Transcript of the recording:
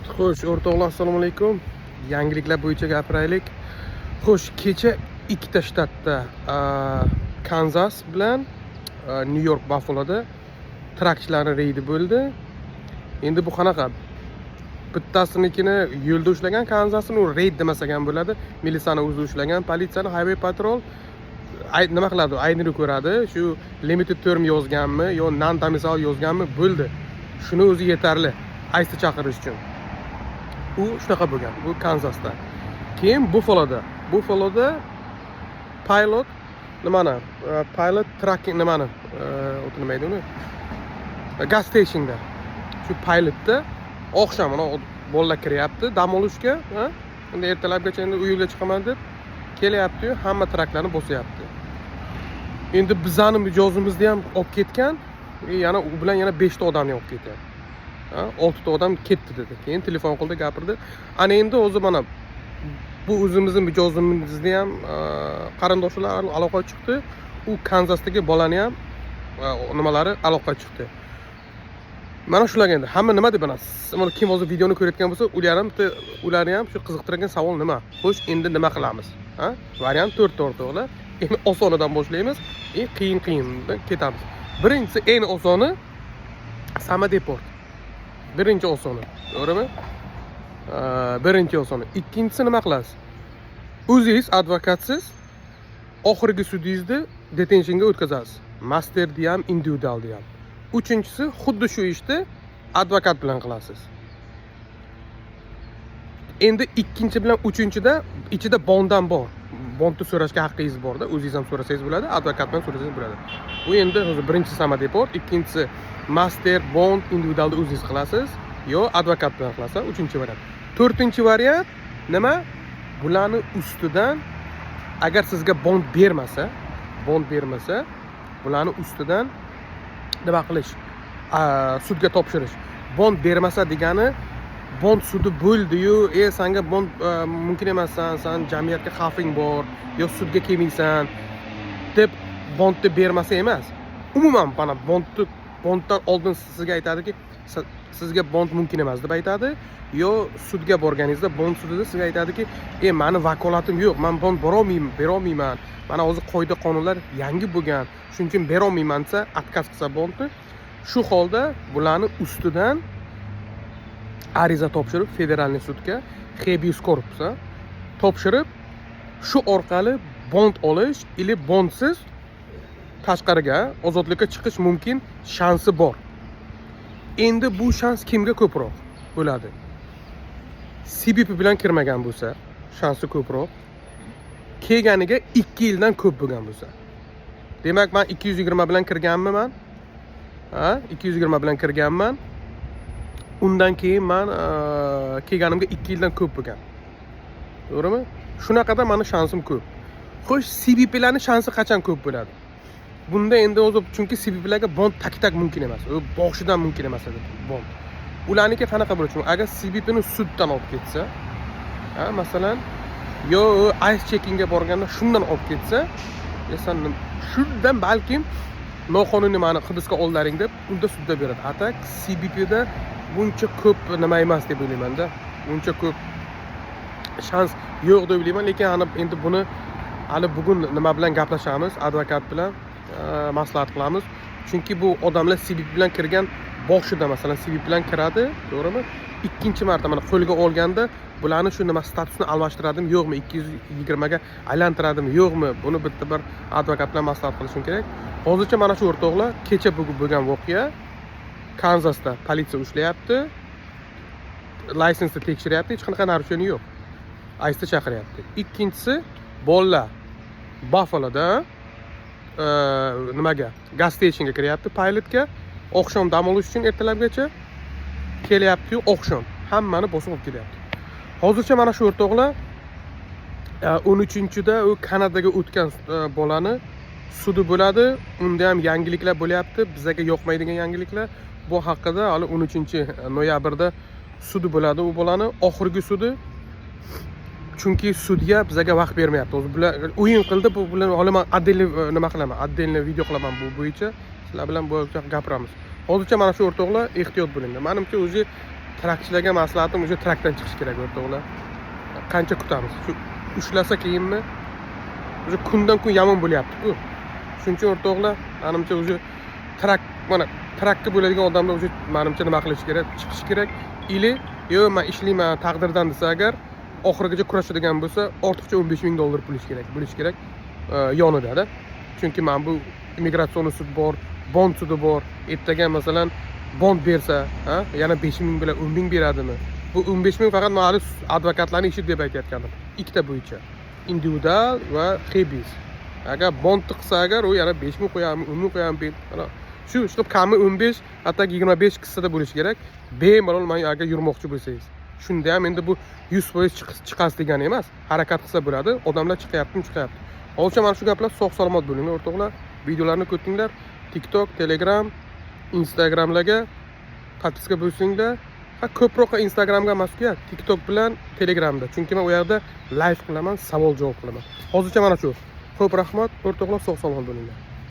Xo'sh, o'rtoqlar, assalomu alaykum. Yangiliklar bo'yicha gapiraylik. Xo'sh, kecha ikkita shtatda, Kanzas bilan Nyu York Buffaloda trakchilarning reydi bo'ldi. Endi bu qanaqa? Bittasinikini yo'lda ushlagan, Kanzasni u reyd demasak ham bo'ladi. Militsiyani o'zi ushlagan, politsiyani, highway patrol nima qiladi? IDni ko'radi. Shu limited term yozganmi yo non domicile yozganmi, bo'ldi. Shuni o'zi yetarli ICE chaqirish uchun. U shunaqa bo'lgan, bu Kanzasda. Keyin Buffaloda Pilot nimani, Pilot trucking nimani, nima edi uni, gas stationda, shu Pilotda oqshom mana bolalar kiryapti dam olishga, ha? Endi ertalabgacha endi uyga chiqaman deb kelyaptiyu, hamma traklarni bosyapti. Endi bizani mijozimizni ham olib ketgan, yana u bilan yana beshta odamni olib ketyapti. Ha, oltita odam ketdi dedi. Keyin telefon qildi, gapirdi. Ana endi o'zi mana bu o'zimizni mijozimizni ham qarindoshlar aloqa chiqdi. U Kanzasdagi bolani ham nimalari aloqa chiqdi. Mana shularga endi hamma nima deb, mana kim hozir videoni ko'rayotgan bo'lsa, ular ham bitta, ularni ham shu qiziqtirgan savol nima? Xo'sh, endi nima qilamiz? Ha, variant to'rtta, o'rtoqlar. Endi osonidan boshlaymiz и qiyin qiyindan ketamiz. Birinchisi, eng osoni само deport, birinchi osoni, to'g'rimi? Birinchi osoni. Ikkinchisi, nima qilasiz? O'zingiz advokatsiz oxirgi sudingizni detentionga o'tkazasiz, masterni ham, individualni ham. Uchinchisi, xuddi shu ishni advokat bilan qilasiz. Endi ikkinchi bilan uchinchida ichida bond ham bor, bondni so'rashga haqqingiz borda. O'zingiz ham so'rasangiz bo'ladi, advokat bilan so'rasangiz bo'ladi. Bu endi hozir birinchisi само deport, ikkinchisi master, bond, individualni o'zingiz qilasiz yo advokat bilan qilasiz, uchinchi variant. To'rtinchi variant nima? Bularni ustidan agar sizga bond bermasa, bularni ustidan nima qilish? Sudga topshirish. Bond bermasa degani, bond sudi bo'ldiyu, sanga bond mumkin emassan, san jamiyatga xavfing bor yo sudga kelmaysan deb bondni bermasa emas. Umuman mana bonddan oldin sizga aytadiki, sizga bond mumkin emas deb aytadi yo sudga borganingizda bond sudida sizga aytadiki, mani vakolatim yo'q, man bond borolmayman, berolmayman, mana hozir qoida qonunlar yangi bo'lgan, shuning uchun berolmayman desa, отказ qilsa bondni, shu holda bularni ustidan ariza topshirib федеральный sudga, habeas corpus, a, topshirib, shu orqali bond olish или bondsiz tashqariga, ozodlikka chiqish mumkin, shansi bor. Endi bu shans kimga ko'proq bo'ladi? CBP bilan kirmagan bo'lsa, shansi ko'proq. Kelganiga 2 yildan ko'p bo'lgan bo'lsa. Demak, man 220 bilan kirganmi man? Ha, 220 bilan kirganman. Undan keyin man kelganimga 2 yildan ko'p bo'lgan, to'g'rimi? Shunaqada mani shansim ko'p. Xo'sh, CBPlarni shansi qachon ko'p bo'ladi bunda endi o'zi? Chunki CBPlarga bond так так mumkin emas, u boshidan mumkin emas edi bond. Ularniki qanaqa bo'lishi mumkin? Agar CBPni suddan olib ketsa, ha, masalan, yo ICE checkingga borganda shundan olib ketsa, e, san shundan balkim noqonuniy mani hibsga oldilaring deb, unda sudda beradi. А так CBPda buncha ko'p nima emas deb o'ylaymanda, uncha ko'p shans yo'q deb o'ylayman. Lekin ana endi buni hali bugun nima bilan gaplashamiz, advokat bilan maslahat qilamiz. Chunki bu odamlar CBP bilan kirgan boshida, masalan, CBP bilan kiradi, to'g'rimi? Ikkinchi marta mana qo'lga olganda bularni shu nima, statusni almashtiradimi, yo'qmi, 220ga aylantiradimi, yo'qmi, buni bitta bir advokat bilan maslahat qilishim kerak. Hozircha mana shu, o'rtoqlar, kecha bugun bo'lgan voqea. Kanzasda politsiya ushlayapti, licenseni tekshiryapti, hech qanaqa нарушение yo'q, ICE chaqiryapti. Ikkinchisi, bolalar Buffaloda nimaga, gas stationga kiryapti, Pilotga, oqshom dam olish uchun ertalabgacha kelyaptiyu, oqshom hammani bosib olib kelyapti. Hozircha mana shu, o'rtoqlar. 13-da u Kanadaga o'tgan bolani sudi bo'ladi. Unda ham yangiliklar bo'lyapti, bizaga yoqmaydigan yangiliklar. Bu haqida hali 13 noyabrda sudi bo'ladi u bolani, oxirgi sudi. Chunki sudya bizaga vaqt bermayapti. Hozir bular o'yin qildi bu bilan. Hali man отдельный nima qilaman, отдельный video qilaman bu bo'yicha, sizlar bilan bu bo'yicha gapiramiz. Hozircha mana shu, o'rtoqlar, ehtiyot bo'linglar. Manimcha, o'zi Truckchilarga maslahatim, o'sha truckdan chiqish kerak, o'rtoqlar. Qancha kutamiz? Shu ushlasa keyinmi? Уже kundan kun yomon bo'lyapti-ku. Shuning uchun, o'rtoqlar, manimcha, уже truck, mana truckka bo'ladigan odamlar уже, manimcha, nima qilish kerak? Chiqish kerak. Или yo'q, man ishlayman taqdirdan desa agar, oxirigacha kurashadigan bo'lsa, ortiqcha 15 ming dollar pul kerak, bo'lishi kerak yonida-da. Chunki mana bu иммиграционный sud bor, bond sudi bor. Ertaga, masalan, bond bersa, ha, yana 5 ming bilan 10 ming beradimi? Bu 15 ming faqat man hali advokatlarni ishi deb aytayotganim. Ikkita bo'yicha. Individual va habeas. Agar bondni qilsa agar, u yana 5 ming qo'yadimi, 10 ming qo'yadimi? Mana shu chiqib kami 15, hatto 25 qissada bo'lishi kerak. Bemalol man agar yurmoqchi bo'lsangiz. Shunda ham endi bu 100% chiqasiz degani emas. Harakat qilsa bo'ladi. Odamlar chiqyaptimi, chiqyapti. Hozircha mana shu gaplar. Sog' salomat bo'linglar, o'rtoqlar. Videolarni ko'ringlar. TikTok, Telegram, Instagramlarga подписка bo'lsanglar. Ha, ko'proq Instagramga emas-ku, TikTok bilan Telegramda. Chunki men u yerda live qilaman, savol javob qilaman. Hozircha mana shu. Ko'p rahmat, o'rtoqlar, sog' salomat bo'linglar.